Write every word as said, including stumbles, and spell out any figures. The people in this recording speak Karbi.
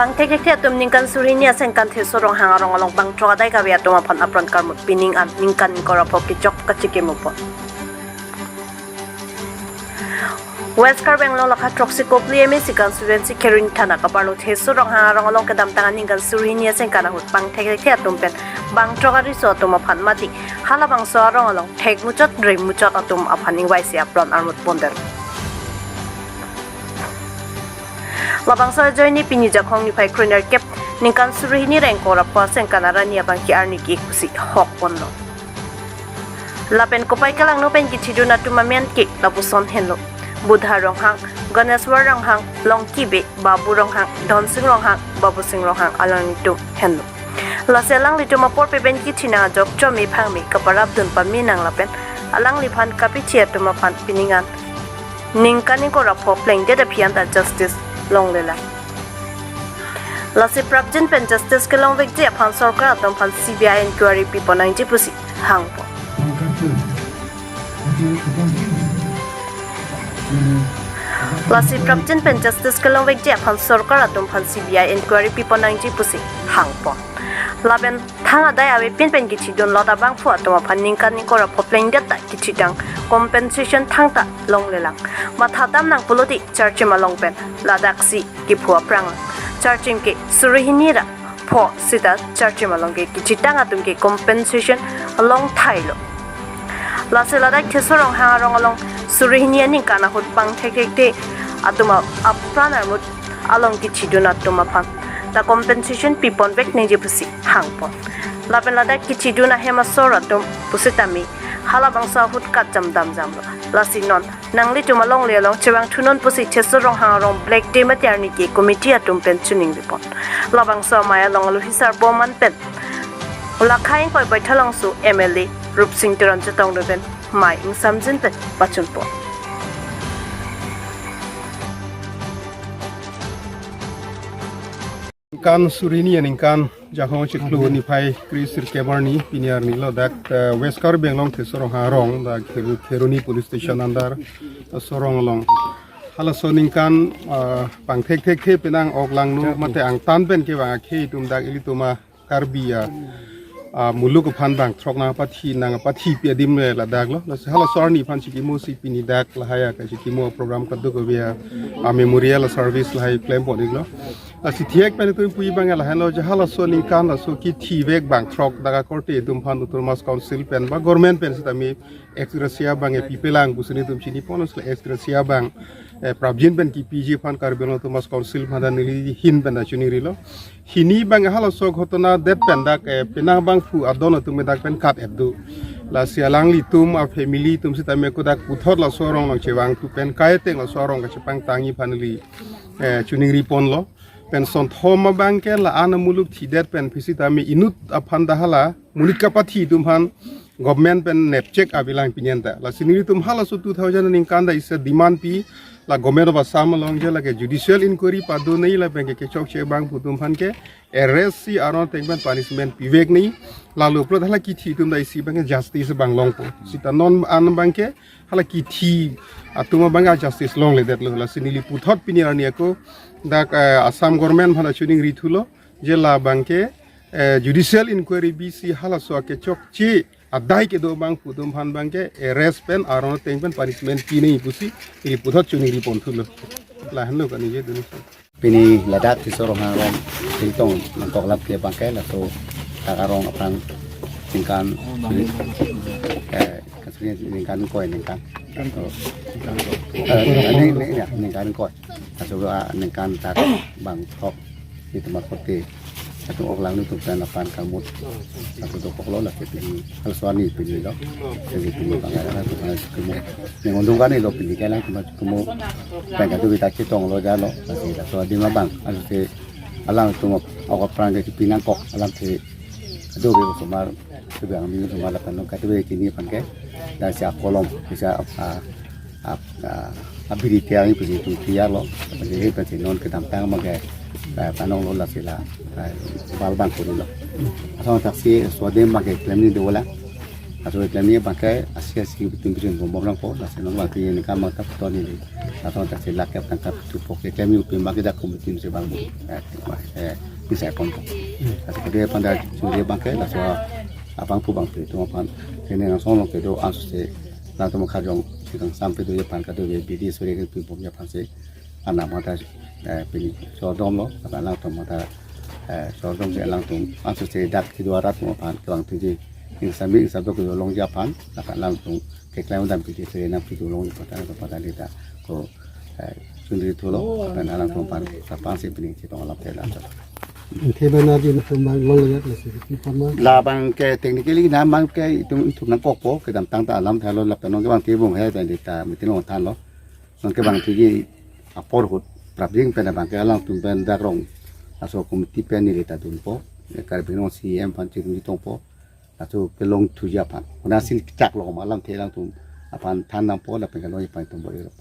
Pangthekthekthe atum ningkan suri hini asengkan Theso Ronghang arong along bangthrok adai kave atum aphan apran karmut pining an ningkan ingkoi ra pho kechok kachikimupon. West Karbi Anglong lakha throksi kopli M A C constituency Kheroni thana kaparlo Theso Ronghang arong along kedamtang aningkan suri hini asengkan ahut pangthekthekthe atum pen bangthrok ariso atum aphan mati halabangso arong along thekmuchot remuchot atum aphan ingvaisi apran armut ponder. Labangso ajoine pini Jakhong niphai kre-nerkep ningkan suri hini ra ingkoi ra pho asengkan arni abangke arni ke-ik pusi hokponlo. Lapen kopai kelangno pen kithidun atum amen ke lapuson henlo. Budha Ronghang, Ganeswar Ronghang, Longki Bey, Babu Ronghang, Dhonsing Ronghang, Babusing Ronghang alanglitum henlo. Lasi alanglitum apor pe pen kithi nang ajok chome phangme kaparapdun pame nang lapen alangliphan kapithi atum aphan pining an ningkan ingkoi ra pho plengdet aphi anta justice longlelang. Lasi prapjin pen justice kelongvekji aphan sorkar atum aphan C B I inquiry pipon nangji pusi hangpo. Lasi prapjin pen justice kelongvekji aphan sorkar atum aphan C B I inquiry pipon nangji pusi hangpo. Lapen thang adai avepin pen kithidunlot abangphu atum aphan ningkan ingkoi ra pho plengdet ta kithidang compensation thangta longlelang. Matha dam nang pulote charchim along pen ladaksi kephu aphrang charchim ke suri hini ra pho sita charchim along ke kithitang atum ke compensation along thailo. Lasi ladak Theso Ronghang arong along suri hini aningkan ahut pangthekthekthe atum a-, apran armut along kithidun atum aphan ta compensation piponvek nangji pusi hangpon. Lapen ladak kithidun ahem asor atum pusitame halabangso ahut katjam damjamlo. Lasi non nanglitum alongle along chevangthunon pusi Theso Ronghang arong Black Day mate arni ke committee atum pen chiningripon. Labangso amei along alohi sarbom an pen lakha ingkoi Baithalangso M L A Rupsing Teron chetongdun pen mei ingsamjin pen pachunpon. Ningkan suri hini aningkan Jakhong chiklo niphai kre-sirkep arni pini arni ladak, eh, West Karbi Anglong Theso Ronghang arong dak Kheru-, Kheroni Police Station under, eh, Theso Ronghang along. Halaso aningkan, eh, pangthekthekthe penang ok langno mate angtan pen kevang akhei atum dak ilitum a Karbi a, a, muluk aphan bangthrok nangpathi nangpathipi adim le ladak lo. Lasi halaso arni aphan chikimosi pini dak lahai a kachikimo program kadokave a, a, memorial service lahai klemponlo. Lasi thek pen itum puji abang lahenlo je halaso aningkan laso kithivek bangthrok dak akorte atum aphan Autonomous Council pen ba government pen sitame ex gratia abang pipelang pusi nelitum chinipon, lasi ex gratia abang, eh, prapjin pen kipiji aphan Karbi Anglong Autonomous Council aphan ta neli ahin pen ta chiningrilo. Hini abang halaso ghotona det pen dak, eh, penang abangphu adon atum dak pen kat-et do. Lasi alanglitum a family atum sitame kodak puthot laso arong along chevangthu pen kaiteng laso arong kachepangtangji aphan neli, eh, chiningriponlo. Pen sonthom abangke la-an amuluk thidet pen phi sitame inut aphan ta hala monit kapathi atum aphan government pen nepchek avelang pini anta. Lasi nelitum halaso two thousand aningkan ta isi demand pi la Government of Assam along je lake judicial inquiry pado nangji lapen ke kechokche abangphu atum aphan ke arrest si aron ateng pen punishment pivek nangji. Lalu pulo hala kithi atum ta isi abangke justice abang longpo. Sita non an abangke hala kithi atum abang a justice longledetlo. Lasi neli puthot pini arni ako dak, eh, Assam government aphan ta chiningrithulo je la abangke, eh, judicial inquiry bisi halaso akechokche adai kedo abangphu atum aphan abangke arrest pen aron ateng pen punishment pi nangji pusi neli puthot chiningriponthulo. Lahenlo kaningje dun. Pini ladak Theso Ronghang arong Thingtong nangkok lap ke abangke laso dak arong aphrang ningkan, eh, kasih ningkan ingkoi ningkan. Eh, ini, ini ya, ningkan ingkoi. Laso, ah, ningkan dak bangthrok ilitum akorte atum ok langno atum pen apran karmut laso dokoklo lake pini halaso arni pini lo. Jadi pini abang alang atum aphan chikimo. Ning undung kanilo pini ke alang atum aphan chikimo. Pen kado kita chetonglo jalo. Lasi laso adim abang. Lasi alang atum ok apran ke pinangkok alang ke kado ke osomar. Kado ke angdeng osomar lapen kado ke kini aphan ke. Lasi akolom bisa a, a, a, abiri tiang ipi itum tiang lo, abiri ipi non kedamtang abangke, eh, kanong lo lasi la, eh, bal bang kuri lo. Asong taksi swadem abangke klem nangji dolang. Laso klem abangke asi asi tum birin bom bom nangpo, laso non abangke ningkan mangta ton neli. Laso ta si lakep tangka tupo ke klem pi abangke dak committee si bang bu. Eh, eh, bisa pon po. Laso ke dia panda churi abangke, laso abang pu abang pi tum aphan. Kene nang song long kedo ansu si, nangtum kharjong si kangsam kedo aphan kado ke bidi suri ke pi bom aphan si. Anam mata, eh, pini sordom lo, kata alangtum mata, eh, sordom si alangtum ansu si dak kedo arat mo aphan kevang tuji. Ingsam ingsam do kedo longji aphan, kata alangtum keklem dam pidi suri nang pidi longji pata pata lita ko, eh, sundri thulo, kata alangtum aphan, kata aphan si pini chetong alam thela. Ante bana din tum bang long lagi lasi pi pon ma. Labang ke technically na abangke itum itum nangkokpo, kedamtang ta alam thalo lapen non kevang tibung he dan dita meeting long thanlo. Non kevang tuji apor ahut prapjin pen abangke alangtum pen dak rong aso committee pen neli ta dunpo. Karbi Anglong C E M aphan chingri tongpo. Laso kelong thuji aphan. Kona sin chak lo ma alamthe alangtum aphan than nangpo lapen kelong aphan tum bo iro.